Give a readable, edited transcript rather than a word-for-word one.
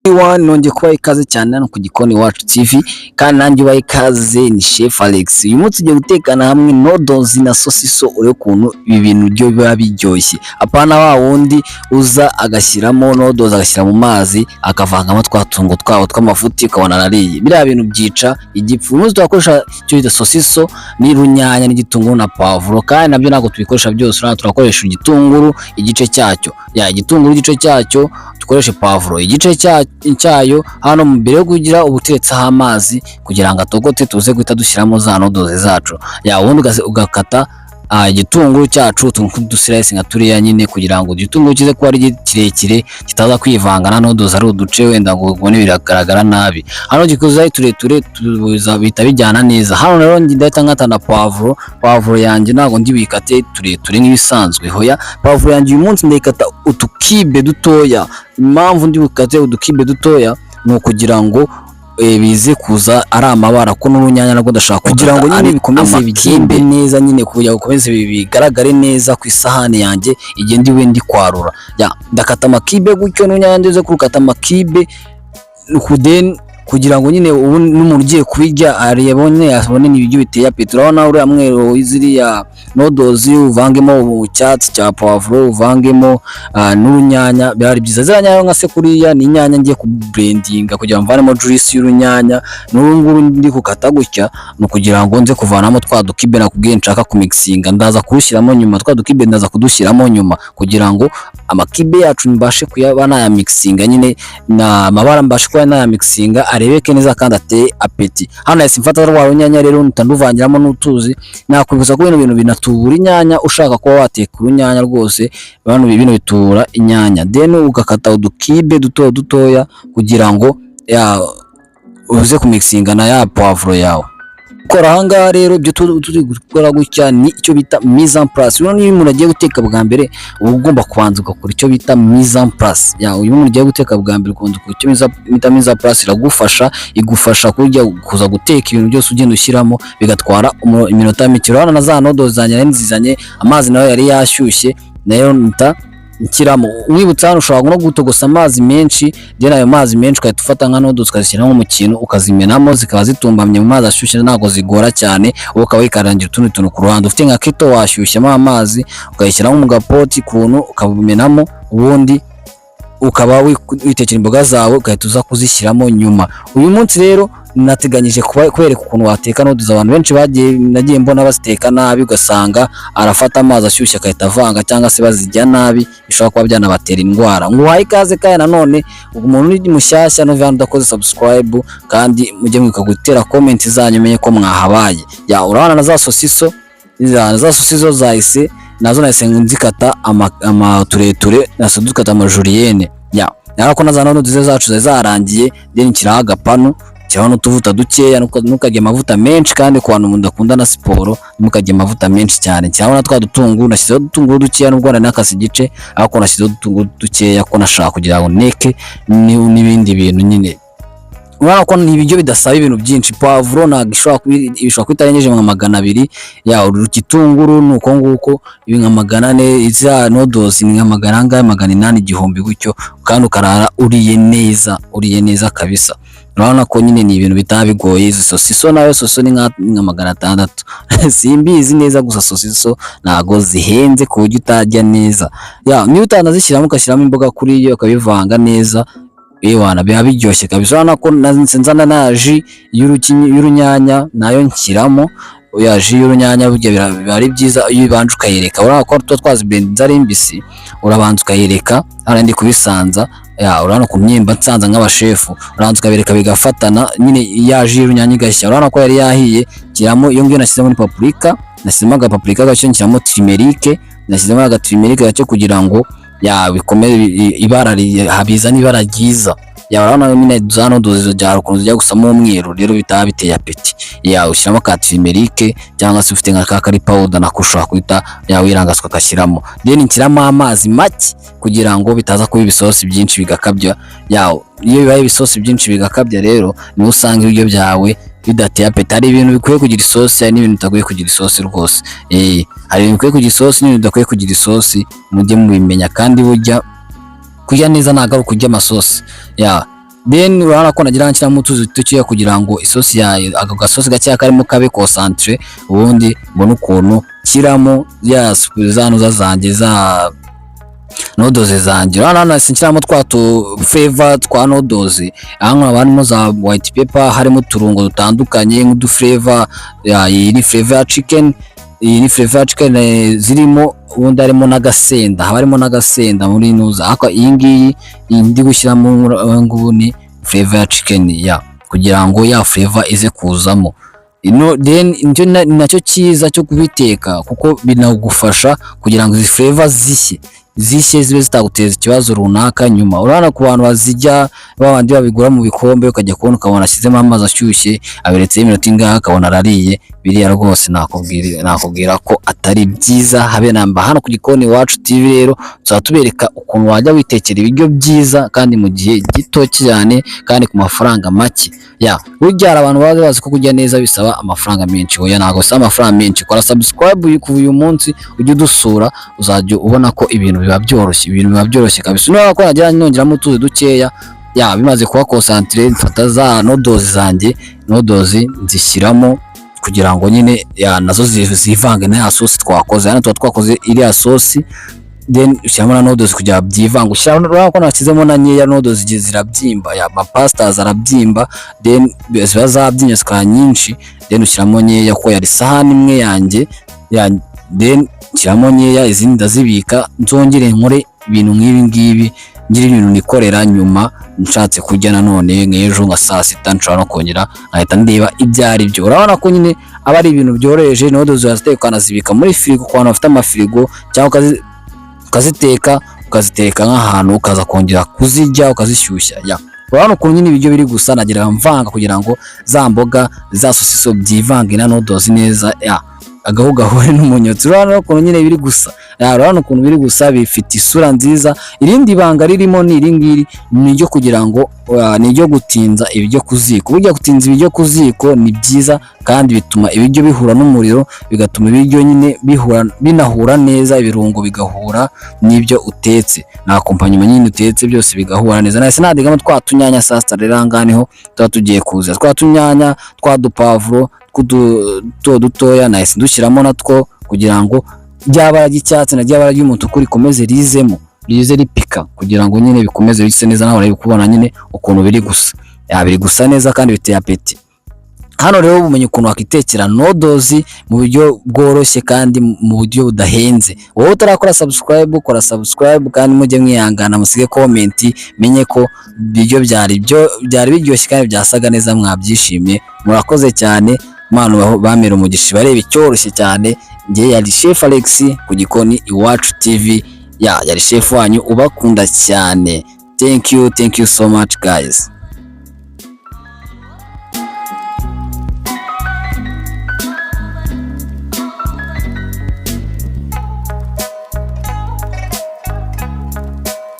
One, nongeye kubaha ikaze cyane hano ku Gikoni Iwacu TV, kandi nanjye ubaha ikaze ni Chef Alex. Uyu munsi tugiye gutekana hamwe noodles na sosiso. Urebe ukuntu ibi bintu byo biba biryoshye, apana wa wundi uza agashyiramo noodles, agashyira mu mazi, akavangamo twa tungo twabo tw'amafuti, ukabona arariye. Biriya bintu byica igifu. Uyu munsi turakoresha icyo bita sosiso n'urunyanya n'igitunguru na pavuro, kandi nabyo ntabwo tubikoresha byose. Urabona turakoresha igitunguru igice cyacyo, ya igitunguru igice cyacyo, dukoreshe pavuro igice cyayo. Hano mbere yo kugira uba uteretseho amazi kugira ngo atogote, tuze guhita dushyiramo za noodles zacu. Ya ubundi ugakata igitunguru cyacu utuntu tw'uduslice nka turiya nyine, kugira ngo igitunguru kize kuba ari kirekire, kitaza kwivanga na noodles ari uduce wenda ngo ubone biragaragara nabi. Hano gikoze ari tureture, tuza bihita bijyana neza. Hano rero ndahita nkata na pavuro. Pavuro yanjye ntabwo ndi buyikate tureture nk'ibisanzwe, hoya. Pavuro yanjye uyu munsi ndayikata utucube dutoya. Impamvu ndi bukate uducube dutoya ni ukugira ngo bize kuza ari amabara, ko n'urunyanya narwo ndashaka kugira ngo nyine bikomeze bigende neza nyine, kugira ngo bikomeze bigaragare neza ku isahani yanjye igenda iwe ndi kwarura. Ya ndakata amacube gutyo, n'urunyanya ndize kurukata amacube kuden kugira ngo nyine ubu n'umuntu ugiye kubirya arebone, abone ni ibiryo biteye appétit. Urabona uriya mweru w'ziriya noodles, uvangemo icyatsi cya poivron, uvangemo n'urunyanya, byari byiza. Ziriya nyanya nka se kuriya ni inyanya ngiye kublendinga kugira ngo mvanemo juice y'urunyanya. N'uru nguru ndi gukata gutya ni ukugira ngo nze kuvanamo twa ducube nakubwiye nshaka kumixinga. Ndaza kurushyiramo nyuma, twa ducube ndaza kudushyiramo nyuma, kugira ngo amacube yacu mbashe kuyaba nayamixinga nyine na amabara, mbashe kuba nayamixinga arebeke neza kandi ateye appétit. Hano nahise mfata rwa runyanya rero, mpita nduvangiramo n'utuzi. Nakwibutsa ko bino bintu binatubura inyanya. Ushaka kuba wateka urunyanya rwose, bano bino bitubura inyanya. Then ugakata uducube duto dutoya kugira ngo ya uze kumixinga na ya poivron yawe. Kora ahangaha rero, ibyo turi gukora gutya ni icyo bita mise en place. Urabona niyo umuntu agiye guteka bwa mbere, uba ugomba kubanza ugakora icyo bita mise en place. Ya uyu muntu ugiye guteka bwa mbere, ukunze gukora icyo bita mise en place. Iragufasha, igufasha kurya kuza guteka ibintu byose ugenda ushyiramo, bigatwara iminota mike. Urabona na za noodles zanjye nari nzizanye, amazi nayo yari yashyushye, nayo mpita nshyiramo. Mwibutsa, hano ushobora no gutogosa amazi menshi, then ayo mazi menshi ugahita ufata nka noodles ukazishyira nko mu kintu, ukazimenamo, zikaba zitumbamye mu mazi ashyushye, ntabwo zigora cyane. Wowe ukaba wikarangira utundi tuntu ku ruhande. Ufite nka kettle, washyushyamo amazi, ukayishyiramo mu gapoti kuntu, ukabumenamo, ubundi ukaba witekera imboga zawe, ugahita uza kuzishyiramo nyuma. Uyu munsi rero nateganyije kubereka ukuntu wateka noodles. Abantu benshi bagiye nagiye mbona baziteka nabi, ugasanga arafata amazi ashyushye agahita avanga, cyangwa se bazirya nabi, bishobora kuba byanabatera indwara. Nguhaye ikaze kandi nanone umuntu uri mushyashya, nuva hano udakoze subscribe, kandi mujye mwibuka gutera comment zanyu, menye ko mwahabaye. Ya urabona na za sosiso, za sosiso zahise nazo nahise nzikata ama tureture, nahise dukata amajulienne. Ya narako na za noodles zacu zari zarangiye, then nshyiraho agapanu, nshyiraho n'utuvuta dukeya. Ntukarye amavuta menshi, kandi ku bantu mudakunda na siporo ntimukarye amavuta menshi cyane. Nshyiraho na twa dutunguru, nashyizeho udutunguru dukeya nubwo nari nakase igice, ariko nashyizeho udutunguru dukeya ko nashaka kugira ngo neke n'ibindi bintu nyine. Urabona ko ni ibiryo bidasaba ibintu byinshi. Poivron ntabwo ishobora kuba, ishobora kuba itarengeje nka 200. Ya igitunguru ni uko nguko, ibi nka 400. Za noodles ni nka magana angahe, 800, 1000 gutyo, kandi ukarara uriye neza, uriye neza kabisa. Urabona ko nyine ni ibintu bitaba bigoye. Izi sosiso nayo, sosiso ni nka 600, simbizi neza, gusa sosiso ntago zihenze ku buryo utajya neza. Ya niba utanazishyiramo, ugashyiramo imboga kuri yo, ukabivanga neza, ewana biba biryoshye kabisa. Urabona ko nzana na jus y'urunyanya nayo nshyiramo. Ya jus y'urunyanya burya biba ari byiza iyo ubanje ukayireka. Urabona ko tuba twazibenze ari mbisi, urabanza ukayireka. Hano ndi kubisanza. Ya urabona ku myimba nsanza nk'abashefu. Urabanza ukabereka bigafatana nyine, ya jus y'urunyanya igashya. Urabona ko yari yahiye, nshyiramo iyo ngiyo nashyizemo ni paprika, nashyizemo agapaprika gake, nshyiramo turmeric, nashyizemo agaturmeric gake kugira ngo ya bikomere ibara bizana ibara ryiza. Ya urabona nyine za noodles byari ukuntu zijya gusamo umweru, rero bitaba biteye appétit. Ya ushyiramo ka turmeric, cyangwa se ufite nka ka curry powder nako ushobora guhita ya wirangasa ukagashyiramo. Then nshyiramo amazi make kugira ngo bitaza kuba ibisosi byinshi bigakabya. Ya iyo bibaye ibisosi byinshi bigakabya rero, niho usanga ibiryo byawe bidateye appétit. Hari ibintu bikwiye kugira isosi, hari n'ibintu bidakwiye kugira isosi rwose. Hari ibintu bikwiye kugira isosi n'ibintu bidakwiye kugira isosi, mujye mubimenya. Kandi burya kurya neza ntabwo ari ukurya amasosi. Ya Then urabona ko nagira nshyiramo utuzi dukeya kugira ngo isosi yayo, ako gasosi gakeya karimo, kabe concentré, ubundi mbone ukuntu nshyiramo ya za noza zanjye, za noodles zanjye. Urabona hano nshyiramo twa tu flavor twa noodles. Aha haba harimo za white pepper, harimo uturungo dutandukanye nk'udu flavor. Iyi ni flavor ya chicken, iyi ni flavor ya chicken zirimo. Ubundi harimo n'agasenda, haba harimo n'agasenda muri nuza. Ariko iyi ngiyi, iyi ndi gushyiramo ngubu, ni flavor ya chicken ya kugira ngo ya flavor ize kuzamo ino. Then nicyo nacyo cyiza cyo kubiteka, kuko binagufasha kugira ngo izi flavor zishye, zishye zibe zitaguteza ikibazo runaka nyuma. Urabona ku bantu bazijya, babandi babigura mu bikombe, ukajya kubona ukabona ashyizemo amazi ashyushye, aberetseho iminota ingahe, akabona arariye. Biriya rwose nakubwira ko atari byiza habe namba. Hano ku Gikoni Iwacu TV rero tuzaba tubereka ukuntu wajya witekera ibiryo byiza kandi mu gihe gito cyane kandi ku mafaranga make. Ya, burya hari abantu baba bazi ko kurya neza bisaba amafaranga menshi. Oya, ntabwo bisaba amafaranga menshi. Kora subscribe kuva uyu munsi, ujye udusura, uzajya ubona ko ibintu biba byoroshye, ibintu biba byoroshye kabisa. Urabona ko nagira nongeramo utuzi dukeya. Ya, bimaze kuba concentré, mfata za noodles zanjye, noodles nzishyiramo kugira ngo nyine ya nazo zivange na ya sosi twakoze. Hano tuba twakoze iriya sosi, then ushyiramo na noodles kugira ngo byivange. Ushyiramo, urabona ko nashyizemo na nkeya, noodles zigiye zirabyimba, ya mapastas arabyimba. Then ziba zabyimbye zikaba nyinshi, then ushyiramo nkeya kuko yari isahani imwe yanjye ya. Then nshyiramo nkeya, izindi ndazibika, nzongere nkore ibintu nk'ibi ngibi, ngira ibintu nikorera nyuma nshatse kurya nanone nk'ejo nka saa sita, nshobora no kongera nkahita ndeba ibyo ari byo. Urabona ko nyine aba ari ibintu byoroheje. Noodles uraziteka ukanazibika muri firigo ku bantu bafite amafirigo, cyangwa ukaziteka, ukaziteka nk'ahantu, ukaza kongera kuzirya ukazishyushya. Ya, urabona ukuntu nyine ibiryo biri gusa. Nagira mvanga kugira ngo za mboga, za sosiso byivange na noodles neza, ya agahu gahure n'umunyotsi. Urabona ukuntu nyine biri gusa. Ya, urabona ukuntu biri gusa, bifite isura nziza. Irindi banga ririmo ni iri ngiri, ni iryo kugira ngo ni iryo gutinza ibiryo ku ziko. Burya gutinza ibiryo ku ziko ni byiza kandi bituma ibiryo bihura n'umuriro, bigatuma ibiryo nyine bihura, binahura neza, ibirungo bigahura n'ibyo utetse na accompagnement nyine utetse, byose bigahura neza. Nahise nadigamo twa tunyanya saa sita. Rero aha ngaha niho tuba tugiye kuza twa tunyanya, twa dupavuro tw'uduto dutoya, nahise dushyiramo natwo kugira ngo rya bara ry'icyatsi na rya bara ry'umutuku rikomeze rizemo, rize ripika, kugira ngo nyine bikomeze bise neza. Nawe uri kubona nyine ukuntu biri gusa. Ya, biri gusa neza kandi biteye appétit. Hano rero ubumenyi ukuntu wakitekera noodles mu buryo bworoshye kandi mu buryo budahenze. Wowe utarakora subscribe, kora subscribe, kandi mujye mwihangana musige comment, menye ko ibiryo byari byo byari biryoshye kandi byasaga neza, mwabyishimiye. Murakoze cyane, Imana bamera umugisha. Bareba icyoroshye cyane. Njye yari Chef Alex ku Gikoni Iwacu TV. Ya, yari chef wanyu ubakunda cyane. Thank you, thank you so much, guys.